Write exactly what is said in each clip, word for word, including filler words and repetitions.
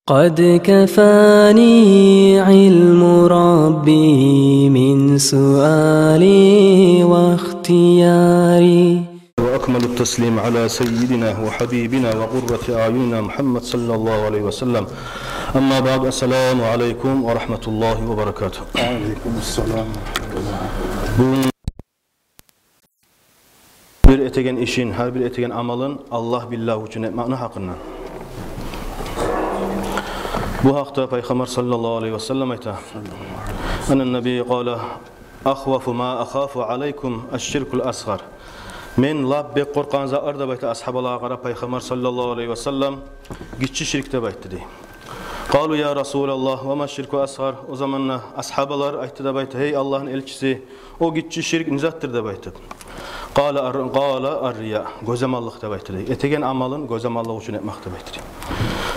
قد كفاني علم ربي من سؤالي واختياري. وأكمل التسليم على سيدنا وحبيبنا وقرة أعيننا محمد صلى الله عليه وسلم. أما بعد، السلام عليكم ورحمة الله وبركاته. وعليكم السلام ورحمة الله. Бу бир этеген ишин, гьар бир этеген амалын Аллагь биллагь учун этмекни гьакъында. Бу гьакъда Пайхаммар саллаллагьу алайгьи ва саллам айта: أن النبي قال: أخوف ما أخاف عليكم الشرك الأصغر. Мен лап бек къоркъагъан затлар, деп айта асгьабалагъа къарап Пайхаммар саллаллагьу алайгьи ва саллам, гиччи ширк деп айтды дей. قالوا: يا رسول الله، وما الشرك الأصغر؟ О заманда асгьабалар айтды деп айта: гьей Аллагьны элчиси, о гиччи ширк не затдыр деп айтды. قال الر-، قال الرياء. Гёзамаллыкъ деп айтды дей. Этеген амалын гёзамаллыкъ учун этмек деп айтды дей.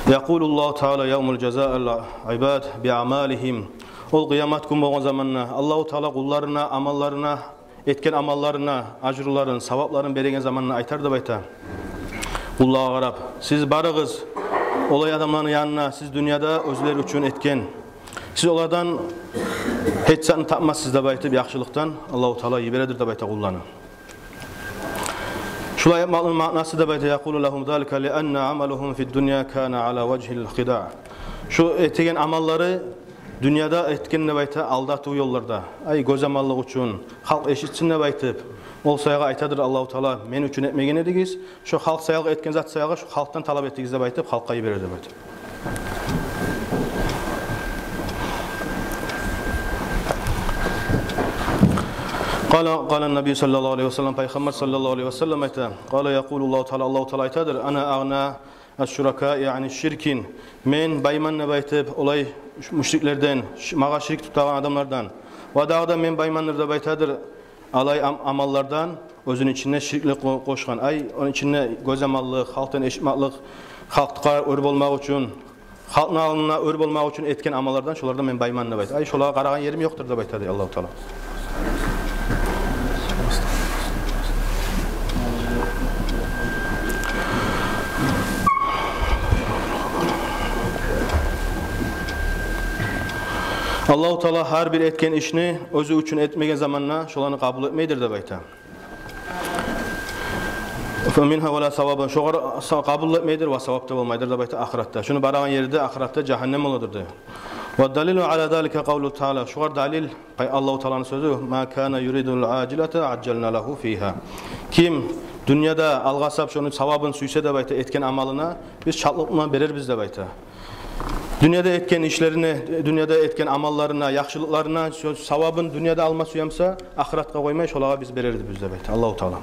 يقول الله تعالى يوم الجزاء العباد بأعمالهم. Ол къыямат гюн болгъан заманда Аллагьу Таала къулларына амалларына, этген амалларына ажруларын, савапларын береген заманда айтар деп айта. Къуллагъа къарап: сиз барыгъыз олай адамланы янына, сиз дюньяда оьзлери учун этген. Сиз олардан гьеч затны тапмассыз деп айтып, яхшылыкъдан Аллагьу Таала йибередир деп айта къулланы. Шулай этмекни маънасы деп айта: يقول لهم ذلك لأن عملهم في الدنيا كان على وجه الخداع. Шу этеген амаллары дюньяда этген деп айта алдатыв ёлларда. Ай, гёзамаллыкъ учун, халкъ эшитсин деп айтып, ол саягъа айтадыр Аллагьу Таала: мен учун этмеген эдигиз, шо халкъ саялы этген зат саялы, шо халкъдан талап этигиз деп айтып, халкъгъа йиберер деп айта. قال، قال النبي صلى الله عليه وسلم, Пайхаммар саллаллагьу алайгьи ва саллам айта: قال، يقول الله تعالى, Аллагьу Таала айтадыр: أنا أغنى الشركاء عن الشرك. Мен байман деп айтып олай мушриклерден, ш-, магъа ширк тутагъан адамлардан. Ва дагъы да мен баймандыр деп айтадыр олай ам-, амаллардан, оьзюню ичинде ширкли къо-, къошгъан. Ай, ону ичинде гёзамаллыкъ, халкъдан эшитмеклик, халкъгъа оьр болмакъ учун, халкъны алдында оьр болмакъ учун этген амаллардан, шолардан мен байман деп айта. Ай, шолагъа къарагъан ерим ёкъдур деп айтады Аллагьу Таала. Аллагьу Таала гьар бир этген ишни оьзю учун этмеген заманда шоланы къабул этмейдир деп айта. فمنها ولا ثواب. Шогъар са-, къабул этмейдир ва савап да болмайдыр деп айта ахыратда. Шуну барагъан ерде ахыратда жагьаннем боладыр дей. والدليل على ذلك قوله تعالى. Шогъар далил, Пай-, Аллагьу Тааланы сёзю: ما كان يريد العاجلة عجلنا له فيها. Ким дюньяда алгъасап шону савабын сюйсе деп айта этген амалына, биз чалтлыкъ булан берербиз деп айта. Дюньяда этген ишлерине, дюньяда этген амалларына, яхшылыкъларына, шо савабын дюньяда алма сюемсе, ахыратгъа къоймай, шолагъа биз берербиз деп айта Аллагьу Таала.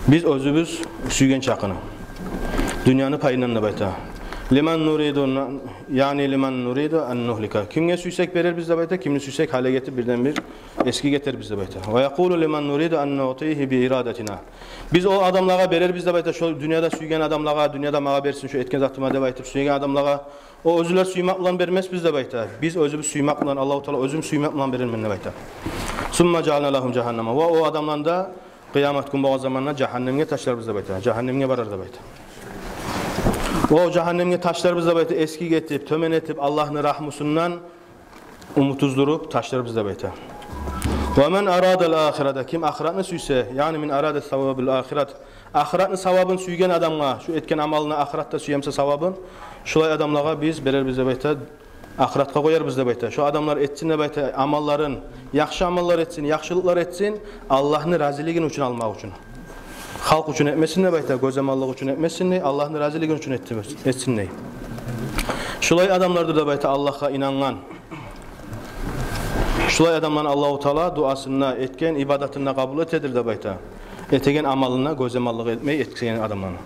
Биз оьзюбюз сюйген чакъыны. Дюньяны пайындан деп айта. لمن نريد، يعني لمن نريد أن نهلك. Кимге сюйсек берербиз деп айта, кимни сюйсек гьалек этип бирден-бир эсгик этербиз деп айта. ويقول لمن نريد أن نعطيه بإرادتنا. Биз о адамлагъа берербиз деп айта, шо дюньяда сюйген адамлагъа, дюньяда магъа берсин шо этген затыма деп айтып сюйген адамлагъа, о оьзлер сюймек булан бермесбиз деп айта. Биз оьзюбюз сюймек булан, Аллагьу Таала оьзюм сюймек булан берермен деп айта. ثم جعلنا لهم جهنم. Ва о адамланы да къыямат гюн болгъан заманда жагьаннемге ташларбыз деп айта. Жагьаннемге барар деп айта. О жагьаннемге ташларбыз деп айта, эсгик этип, тёмен этип, Аллагьны рагьмусундан умут уздуруп ташларбыз деп айта. ومن أراد الآخرة, ким ахыратны сюйсе, يعني من أراد ثواب الآخرة, ахыратны савабын сюйген адамгъа, шу этген амалына ахыратда сюемсе савабын, шулай адамлагъа биз берербиз деп айта, ахыратгъа къоярбыз деп айта. Шо адамлар этсин деп айта амалларын, яхшы амаллар этсин, яхшылыкълар этсин, Аллагьны разилигин учун алмакъ учун. Халкъ учун этмесин деп айта, гёзамаллыкъ учун этмесин дей, Аллагьны разилигин учун этсин, этсин дей. Шулай адамлардыр деп айта Аллагьгъа инангъан. Шулай адамланы Аллагьу Таала дуасын да, этген ибадатын да къабул этедир деп айта. Этеген амалына гёзамаллыкъ этмей этген адамланы.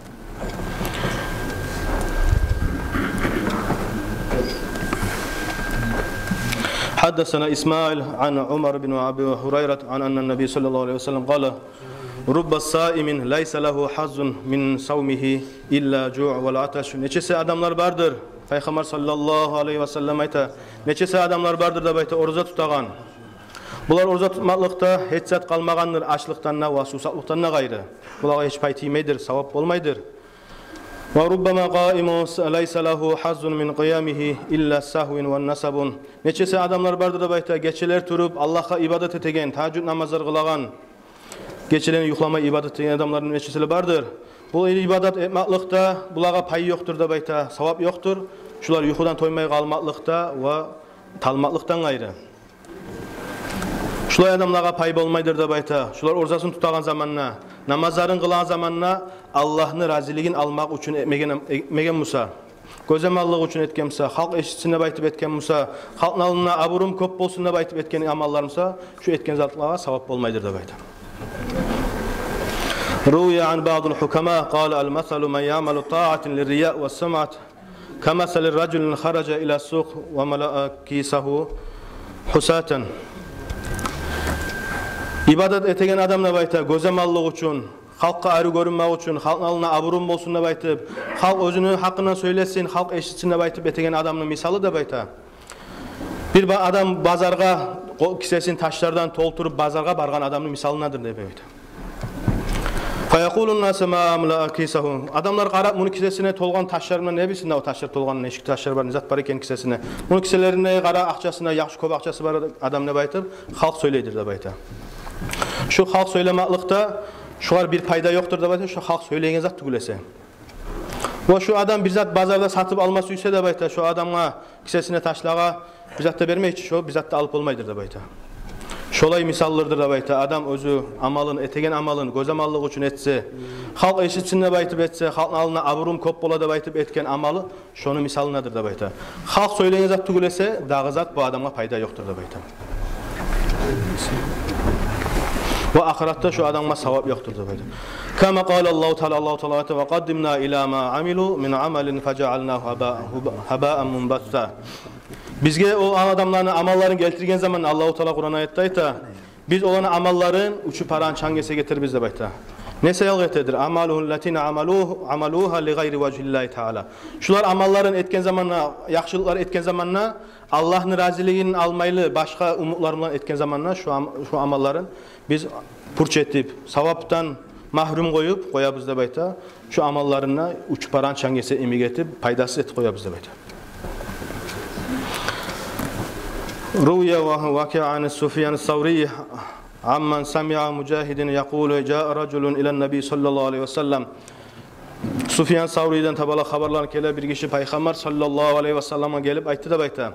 حدثنا إسماعيل عن عمر بن أبي هريرة عن أن النبي صلى الله عليه وسلم قال: رب صائم ليس له حظ من صومه إلا الجوع والعطش. Нечесе адамлар бардыр, Пайхаммар саллаллагьу алайгьи ва саллам айта, нечесе адамлар бардыр деп айта, ораза тутагъан. Булар ораза тутмакълыкъда гьеч зат къалмагъандыр ачлыкъдан да ва сувсаплыкъдан да къайры. Булагъа гьеч пай тиймейдир, савап болмайдыр. Ва руббама къаимун лайса лагьу хаззун мин къиямигьи илла сагьвун ва насабун. Нечесе адамлар бардыр деп айта, гечелер туруп Аллагьгъа ибадат этеген, тагьажжуд намазлар къылагъан, гечелени юхламай ибадат этеген адамланы нечеселери бардыр. Бу ибадат этмакълыкъда булагъа пай ёкъдур деп айта, савап ёкъдур. Шулар юхудан тоймай къалмакълыкъда ва талмакълыкъдан къайры. Шулай адамлагъа пай болмайдыр деп айта. Шулар оразасын тутагъан заманда, намазларын къылагъан заманда Аллагьны разилигин алмакъ учун этмеген, этмеген буса, гёзамаллыкъ учун этген буса, халкъ эшитсин деп айтып этген буса, халкъны алдында абурум кёп болсун деп айтып этген амаллар буса, шу этген затлагъа савап болмайдыр деп айта. Рувия ан баъдил хукама къала: ал-масалу ман яъмалу ттаъата лир-рияъ вас-сумъат камасали ражулин хаража ила ссукъ ва малаа кисагьу хусатан. Ибадат этеген адам деп айта, гёзамаллыкъ учун, халкъгъа арив гёрюнмек учун, халкъны алдында абурум болсун деп айтып, халкъ оьзюню гьакъындан сёйлесин, халкъ эшитсин деп айтып этеген адамны мисалы деп айта. Бир ба-, адам базаргъа къо-, кисесин ташлардан толтуруп базаргъа баргъан адамны мисалындадыр деп айта. Фаякъулун насу ма амлаа кисагьу. Адамлар къарап, муну кисесине толгъан ташлар булан, не билсин о ташлар толгъанын, нечик ташлар бар, не зат бар экен кисесине. Муну киселеринде къара, акъчасына, яхшы кёп акъчасы бар адам деп айтып, халкъ сёйлейдир деп айта. Шу халкъ сёйлемакълыкъда шулар бир пайда ёкъдур деп айта, шу халкъ сёйлейген зат тюгюл эсе. Ва шу адам бир зат базарда сатып алма сюйсе деп айта, шу адамгъа, кисесине ташлагъа бир зат да бермей чи, шу бир зат да алып болмайдыр деп айта. Шолай мисаллардыр деп айта. Адам оьзю амалын, этеген амалын гёзамаллыкъ учун этсе, халкъ эшитсин деп айтып этсе, халкъны алдында абурум кёп бола деп айтып этген амалы шону мисалындадыр деп айта. Халкъ сёйлеген зат тюгюл эсе, дагъы зат бу адамгъа пайда ёкъдур деп айта. Ва ахыратда шу адамгъа савап ёкъдур деп айта. Кама къала Аллагьу таала, Аллагьу таала айта: ва къаддимна ила ма амилу мин амалин фажаалнагьу гьаба-, гьаба-, гьабаан мунбасса. Бизге о адамланы амалларын гелтирген заман, Аллагьу таала Къуран аятда айта, биз оланы амалларын учуп барагъан чанг эсе гетеребиз деп айта. Не саялы гетедир? Амалугьу ллати амалугьу, амалугьа ли гъайри важгьиллагьи таала. Шулар амалларын этген заманда, яхшылыкълар этген заманда, Аллагьны разилигин алмайлы башгъа умутлар булан этген заманда шу ам-, шу амалларын биз пуч этип, савапдан магьрюм къоюп къоябыз деп айта. Шу амалларын да учуп барагъан чанг эсе йимик этип, пайдасыз этип къоябыз деп айта. Рувия ва-, вакъиан Суфьян Саврий амман самиа Мужагьидан якъулу: жаа ражулун илан-набий саллаллагьу алайгьи ва саллам. Суфьян Саврийден таба да хабарлар геле, бир гиши Пайхаммар саллаллагьу алайгьи ва салламгъа гелип айтды деп айта: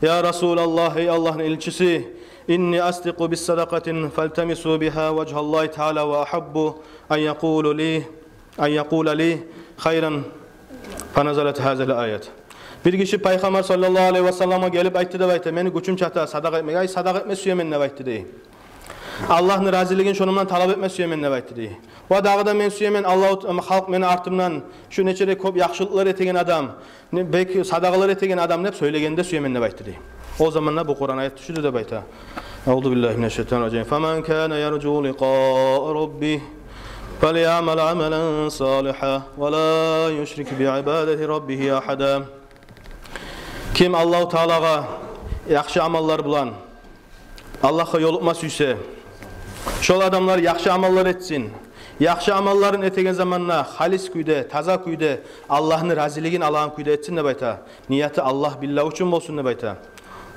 я Расулаллагь, эй Аллагьны элчиси, инни асдикъу бис-садакъатин фалтамису бигьа важгьаллагьи таала ва агьаббу ан якъула ли, ан якъула ли хайран, фаназалат гьазигьил аят. Бир гиши Пайхаммар саллаллагьу алайгьи ва салламгъа гелип айтды деп айта: мени гючюм чата садакъа этмеге, ай, садакъа этме сюемен деп айтды дей. Аллагьны разилигин шону булан талап этме сюемен деп айтды дей. Ва дагъы да мен сюемен, Аллагь, халкъ мени артымдан шу нече де кёп яхшылыкълар этеген адам, не, бек садакъалар этеген адам деп сёйлегенни де сюемен деп айтды дей. О заманда бу Къуран аят тюшдю деп айта. Аузу биллагьи минаш-шайтанир ражим. Фаман кана яржу ликъаа раббигьи фальямал амалан салигьан ва ла юшрик би ибадати раббигьи агьада. Ким Аллагьу таалагъа яхшы амаллар булан Аллагьгъа ёлукъма сюйсе, шол адамлар яхшы амаллар этсин. Яхшы амалларын этеген заманда халис кюйде, таза кюйде, Аллагьны разилигин алагъан кюйде этсин деп айта. Нияты Аллагь билла учун болсун деп айта.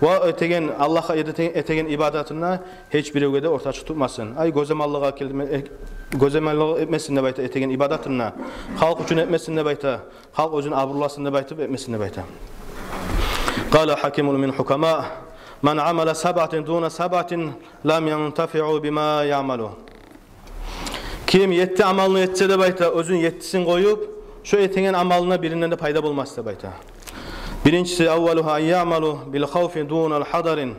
Ва этеген, Аллагьгъа эте-, этеген ибадатында гьеч биревге де ортакъчы тутмасын. Ай, гёзамаллыкъгъа келме-, э, гёзамаллыкъ этмесин деп айта этеген ибадатында. Халкъ учун этмесин деп айта. Халкъ оьзюн абурласын деп айтып этмесин деп айта. Къала гьакимун мин гьукама: ман амала сабъатин дуна сабъатин лам янтафиъ бима яъмалу. Ким етти амалны этсе деп айта, оьзюн еттисин къоюп, шо этеген амалына биринден де пайда болмас деп айта. Биринчиси, аввалугьа ан яъмалу бил хавфи дунал гьадарин.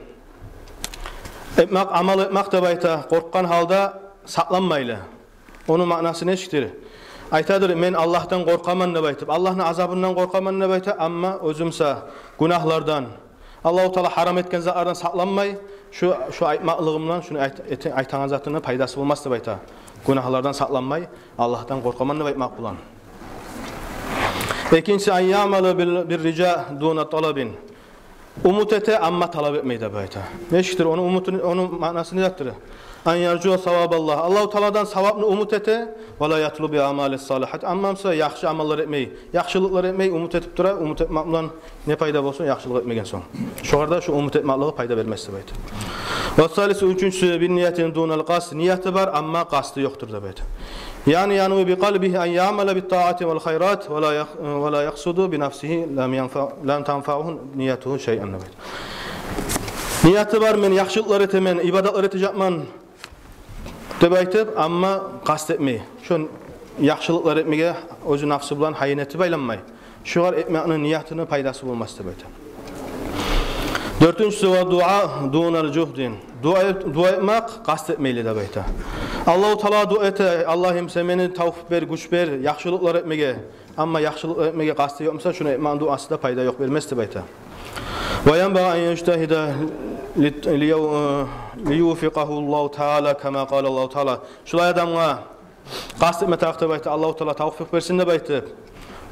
Этмек, амал этмек деп айта, къоркъгъан гьалда сакъланмайлы. Ону маънасы нечикдир? Айтадыр: мен Аллагьдан къоркъаман деп айтып, Аллагьны азабындан къоркъаман деп айта, амма оьзюм буса гюнагьлардан, Аллагьу таала гьарам этген затлардан сакъланмай, шу, шу айтмакълыгъым булан, шуну айт-, эте-, айтагъан затымны пайдасы болмас деп айта. Гюнагьлардан сакъланмай, Аллагьдан къоркъаман деп айтмакъ булан. Экинчиси, ан яъмала бир, бир ражаи дуна талабин. Умут эте, амма талап этмей деп айта. Нечикдир ону умутун, ону маънасы не затдыр? أن يرجو ثواب الله. Аллагьу Тааладан савапны умут эте. ولا يطلب الأعمال الصالحة. Амма буса яхшы амаллар этмей, яхшылыкълар этмей, умут этип тура, умут этмек булан не пайда болсун яхшылыкъ этмеген сонг? Шогъар да шо умут этмеклиги пайда бермес деп айта. والثالث, уьчюнчюсю, بالنية دون القصد. Нияты бар, амма къасты ёкъдур деп айта. يعني ينوي بقلبه أن يعمل بالطاعة والخيرات ولا يق-، ولا يقصد بنفسه لم ينفع، لم تنفعه نيته شيئا деп айта. Нияты бар, мен яхшылыкълар этемен, ибадатлар этежекмен деп айтып, амма къаст этмей. Шо яхшылыкълар этмеге оьзю нафсы булан гьайын этип айланмай. Шогъар этмекни ниятыны пайдасы болмас деп айта. Дёртюнчюсю, والدعاء دون الجهد. Дуа эт-, дуа этмек къаст этмейли деп айта. Аллагьу Таалагъа дуа эте: «Аллагьым, сен мени тавфикъ бер, гюч бер, яхшылыкълар этмеге». Амма яхшылыкъ этмеге къасты ёкъ буса, шону этмекни дуасы да пайда ёкъ, бермес деп айта. وينبغي أن يجتهد لي-، ليو-، ليوفقه الله تعالى كما قال الله تعالى. Шулай адамгъа къаст этме тарыкъ деп айта, Аллагьу Таала тавфикъ берсин деп айтып.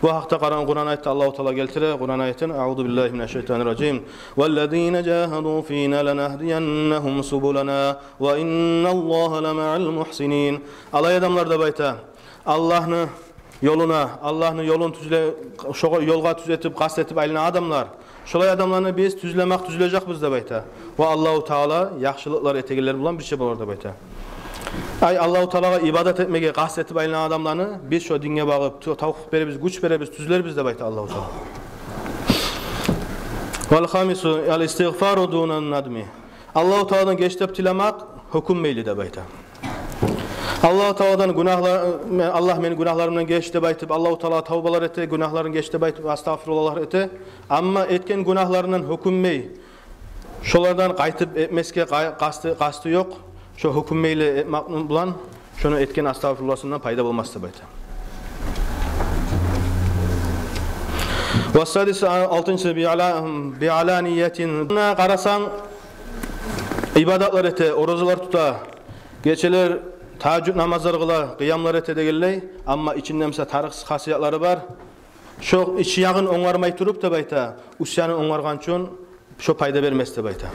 Бу гьакъда Къуран, Къуран аятда Аллагьу Таала гелтире, Къуран аятын: أعوذ بالله من الشيطان الرجيم. والذين جاهدوا فينا لنهدينهم سبلنا وإن الله لمع المحسنين. Алай адамлар деп айта, Аллагьны ёлуна, Аллагьны ёлун тюзле-, шогъар, ёлгъа тюз этип, къаст этип айланагъан адамлар. Шолай адамланы биз тюзлемек, тюзлежекбиз деп айта. Ва Аллагьу Таала яхшылыкълар этегенлер булан бирче болар деп айта. Ай, Аллагьу Таалагъа ибадат этмеге къаст этип айланагъан адамланы биз шо динге багъып, ту-, тавфикъ беребиз, гюч беребиз, тюзлербиз деп айта Аллагьу Таала. والخامس الاستغفار دون الندم. Аллагьу Тааладан геч деп тилемек гьёкюнмейли деп айта. Аллагьу Тааладан гюнагьла-, мен, Аллагь, мени гюнагьларымдан геч деп айтып, Аллагьу Таалагъа тавбалар эте, гюнагьларын геч деп айтып, астагъфируллагьлар эте. Амма этген гюнагьларындан гьёкюнмей, шолардан къайтып этмесге къа-, къасты, къасты ёкъ. Шо гьёкюнмейли этмек булан шону этген астагъфируллагьсындан пайда болмас деп айта. والسادس, алтынчысы, بعلا-، بعلانية. Муна къарасанг, ибадатлар эте, оразалар тута, гечелер тагьажжуд намазлар къыла, къыямлар эте дегенлей, амма ичинде буса тарыкъсыз хасиятлары бар. Шо ич ягъын онгармай туруп деп айта, уьст ягъын онгаргъан учун шо пайда бермес деп айта.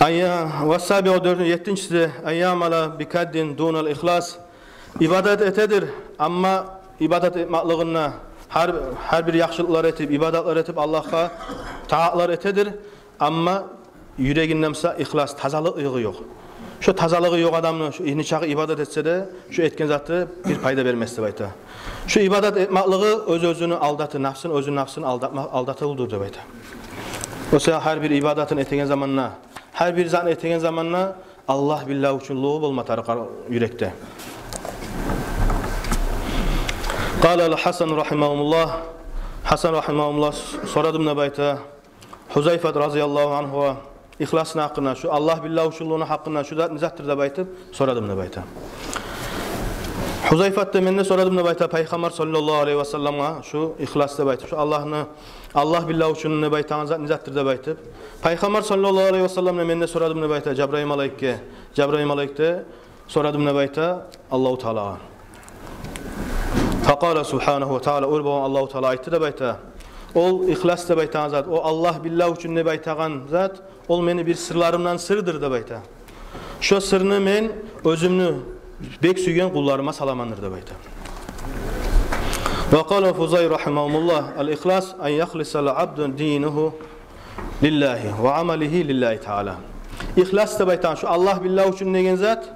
Айя, والسابع, дёртюнчю, еттинчиси, أن يعمل بكد دون الإخلاص. Ибадат этедир, амма ибадат этмеклигинде, гьар, гьар бир яхшылыкълар этип, ибадатлар этип, Аллагьгъа таатлар этедир, амма юрегинде буса ихлас, тазалыкъ йыгъы ёкъ. Шо тазалыгъы ёкъ адамны, шо ини чакъы ибадат этсе де, шо этген заты бир пайда бермес деп айта. Шо ибадат этмеклиги оьз-оьзюн алдаты, нафсын, оьзюн нафсын алдатма, алдатывдур деп айта. Буса гьар бир ибадатын этеген заманда, гьар бир затны этеген заманда Аллагь биллагь учунлугъу болма тарыкъ юрекде. قال الحسن رحمه الله. Гьасан рагьимагьуллагь сорадым деп айта Гьузайфат разияллагьу ангьугъа ихласны гьакъында, шу Аллагь биллагь учунлугъуну гьакъында, шу зат не затдыр деп айтып сорадым деп айта. Гьузайфат да, мен де сорадым деп айта Пайхаммар саллаллагьу алайгьи васалламгъа шу ихлас деп айтып, шу Аллагьны, Аллагь биллагь учун деп айтагъан зат не затдыр деп айтып. Пайхаммар саллаллагьу алайгьи васалламдан мен де сорадым деп айта Жабрайыл малайикге. Жабрайыл малайик де сорадым деп айта Аллагьу Таалагъа. Факъала субгьанагьу ва таала, оьр болгъан Аллагьу Таала айтды деп айта. Ол ихлас деп айтагъан зат, о Аллагь биллагь учун деп айтагъан зат, ол мени бир сырларымдан сырдыр деп айта. Шо сырны мен оьзюмню бек сюйген къулларыма саламандыр деп айта. Ва къала Фузайл рагьимагьуллагь: ал ихлас ан яхлисал абду динагьу лиллагьи ва амалигьи лиллагьи таала. Ихлас деп айтагъан шу Аллагь биллагь учун деген зат,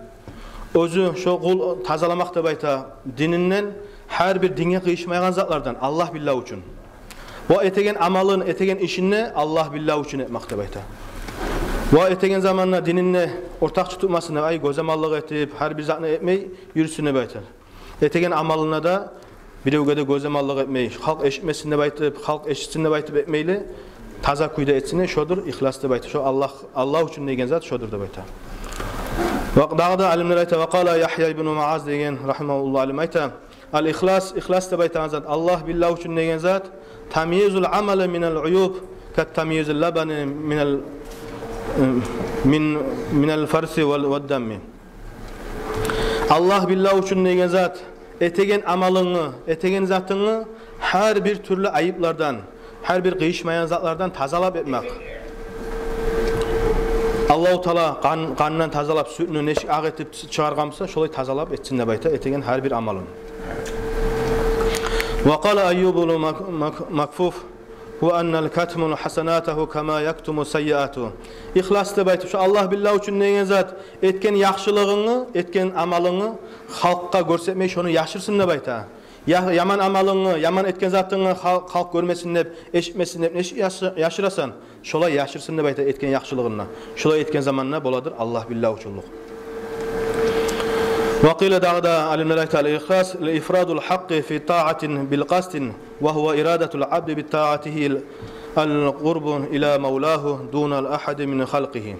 оьзю шо къул тазаламакъ деп айта дининден, гьар бир динге къыйышмайгъан затлардан, Аллагь биллагь учун. Ва этеген амалын, этеген ишин де Аллагь биллагь учун этмек деп айта. Ва этеген заманда дининде ортакъчы тутмасын деп, ай, гёзамаллыкъ этип, гьар бир затны этмей юрюсюн деп айта. Этеген амалына да биревге де гёзамаллыкъ этмей, халкъ эшитмесин деп айтып, халкъ эшитсин деп айтып этмейли, таза кюйде этсин де, шодур ихлас деп айтып. Шо Аллагь, Аллагь учун деген зат шодур деп айта. Ва дагъы да алимлер айта, ва къала Ягья ибну Муаз деген рагьимагьуллагь алим айта: ал ихлас, ихлас деп айтагъан зат, Аллагь биллагь учун деген зат, тамйизул амали минал уюб, кат тамйизил лабани минал, мин, минал фарси вал, вад дамми. Аллагь биллагь учун деген зат, этеген амалынгны, этеген затынгны гьар бир тюрлю айыплардан, гьар бир къыйышмайгъан затлардан тазалап этмек. Аллагьу Таала къан, къандан тазалап, сютню нечик акъ этип чыгъаргъан буса, шолай тазалап этсин деп айта этеген гьар бир амалын. Ва къала Айюбул мак-, мак-, макфуф: «Гьува аннал катму хасанатагьу кама яктуму саййиату». Ихлас деп айтып, шо Аллагь билла учун деген зат, этген яхшылыгъынгны, этген амалынгны халкъгъа гёрсетмей, шону яшырсын деп айта. Я-, яман амалынгны, яман этген затынгны хал-, халкъ гёрмесин деп, эшитмесин деп, нечик яшы-, яшырасан? Шолай яшырсын деп айта этген яхшылыгъынгны. Шолай этген заманда боладыр Аллагь билла учунлукъ. Ва къила, дагъы да алимлер айта: «Ал-ихлас ифрадул хакъкъи фи таатин бил къасдин, ва гьува ирадатул абди би таатигьи ал-къурбу ила мавлагьу дунал ахади мин халкъигьи».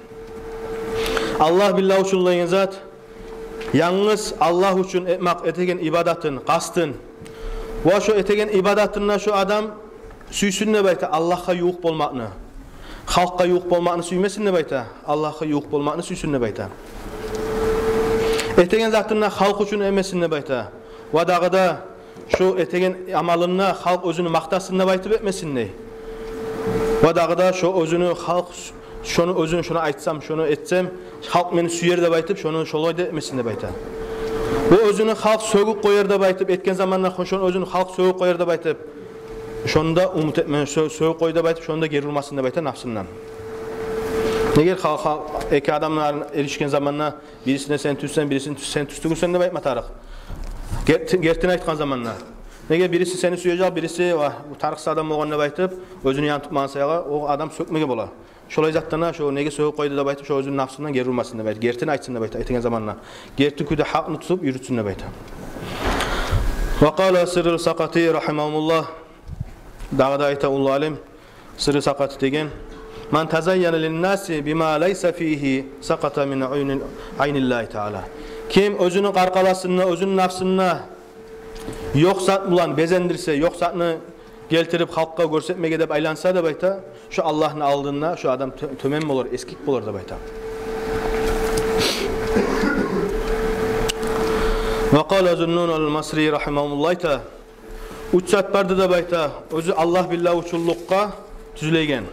Аллагь билла учун деген зат, янгыз Аллагь учун этмек этеген ибадатын, къастын. Ва шо этеген ибадатында шо адам сюйсюн деп айта Аллагьгъа ювукъ болмакъны. Халкъгъа ювукъ болмакъны сюймесин деп айта, Аллагьгъа ювукъ болмакъны сюйсюн деп айта. Этеген затында халкъ учун этмесин деп айта. Ва дагъы да шо этеген амалында халкъ оьзюню макътасын деп айтып этмесин дей. Ва дагъы да шо оьзюню халкъ, шону оьзюню, шону айтсам, шону этсем, халкъ мени сюер деп айтып, шону шолай да этмесин деп айта. Ва оьзюню халкъ сёгюп къояр деп айтып этген заманда, шону оьзюню халкъ сёгюп къояр деп айтып, шону да умут этме, сё-, сёгюп къой деп айтып, шону да гери урмасын деп айта напсындан. Неге халкъ, халкъ, эки адамлар эришген заманда, бирисине сен тюзсен, бирисине сен тюз тюгюлсен деп айтма тарыкъ. Герти-, гертини айтгъан заманда. Неге бириси сени сюежек, бириси, ва, бу тарыкъсыз адам болгъан деп айтып, оьзюню ян тутмагъан саялы о адам сёкмеге бола. Шолай затдан да шо неге сёгюп къойду деп айтып, шо оьзюню напсындан гери урмасын деп айта. Гертини айтсын деп айта этеген заманда. Герти кюйде халкъны тутуп юрютсюн деп айта. Ва къала Сирру Сакъати рахимагьуллагь. Дагъы да айта уллу алим Сирру Сакъати деген: «Ман тазайяна линнаси бима лайса фигьи сакъата мин айни, айниллагьи таала». Ким оьзюню къаркъарасында, оьзюню напсында ёкъ зат булан безендирсе, ёкъ затны гелтирип халкъгъа гёрсетмеге деп айланса деп айта, шо Аллагьны алдында шо адам тё-, тёмен болар, эсгик болар деп айта. Ва къала Зуннун ал-Масри рахимагьуллагь айта: «Уьч зат барды деп айта, оьзю Аллагь билла учунлукъгъа тюзлейген.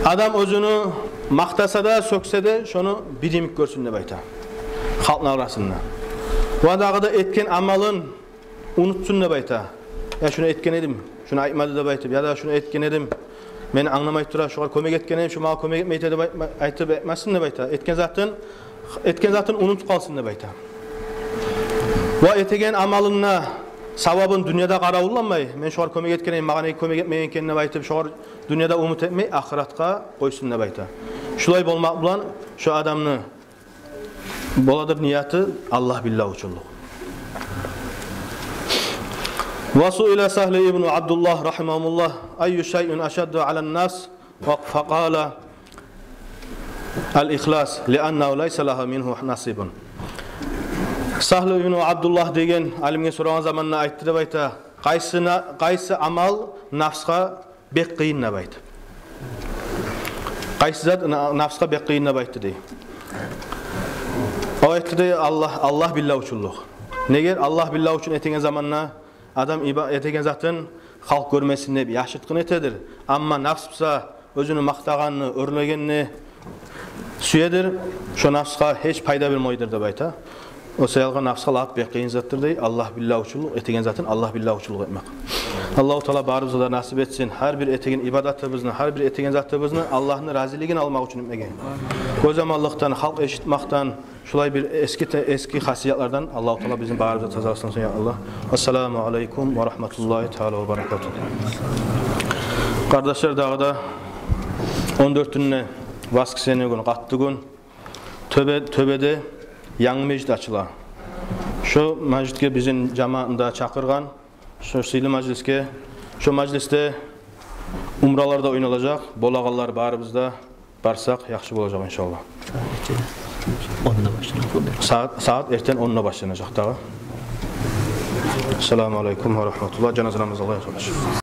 Адам оьзюню макътаса да, сёксе де, шону бир йимик гёрсюн деп айта халкъны арасында. Ва дагъы да этген амалын унутсун деп айта. Я шуну этген эдим, шуну айтмады деп айтып, я да шуну этген эдим, мени англамай тура, шогъар кёмек этген эдим, шу магъа кёмек этмей эди деп айтма-, айтып этмесин деп айта. Этген затын, этген затын унутуп къалсын деп айта. Ва этеген амалында савабын дюньяда къаравулламай, мен шогъар кёмек этген эдим, магъа неге кёмек этмеген экен деп айтып, шогъар дюньяда умут этмей, ахыратгъа къойсун деп айта. Шулай болмакъ булан шо адамны боладыр нияты Аллагь билла учунлукъ». Ва суила Сагьлу ибну Абдуллагь рахимагьуллагь: «Айю шайин ашадду алан нафс?» Ва факъала: «Ал-ихлас, лианнагьу лайса лагьа мингьу насибун». Сагьлу ибну Абдуллагь деген алимге сорагъан заманда айтды деп айта: «Къайсына, къайсы амал нафсгъа бек къыйын?» деп айтып. «Къайсы зат на-, нафсгъа бек къыйын?» деп айтды дей. О айтды дей: «Аллагь, Аллагь билла учунлукъ». Неге? Аллагь билла учун этеген заманда адам иба-, этеген затын халкъ гёрмесин деп яшыртгъын этедир. Амма нафс буса оьзюню макътагъанны, оьрлегенни сюедир. Шо нафсгъа гьеч пайда бермейдир деп айта. О саялгъа нафсгъа лап бек къыйын затдыр дей Аллагь билла учунлукъ, этеген затын Аллагь билла учунлукъ этмек. Аллагьу Таала барыбызгъа да насип этсин гьар бир этеген ибадатыбызны, гьар бир этеген затыбызны Аллагьны разилигин алмакъ учун этмеге. Гёзаманлыкъдан, халкъ эшитмекден, шулай бир эски те-, эски хасиятлардан Аллагьу Таала бизин барыбызны да тазаласын, я Аллагь. Ассаламу алейкум ва рахматуллагьи таала ва баракатугь. Къардашлар, дагъы да он дёртюнде, воскресенье гюн, къатты гюн, Тёбе-, Тёбеде янгы межит ачыла. Шо межитге бизин жамаатны да чакъыргъан, шо сыйлы мажлисге. Шо мажлисде умралар да ойналажакъ. Болагъанлар барыбыз да барсакъ, яхшы болажакъ, иншаллагь. Сагьат онда башланажакъ. Сагьат, сагьат эртен онда башланажакъ дагъы. Ассаламу алейкум ва рахматуллагь. Жаназа намазы къылайыкъ, къардашлар.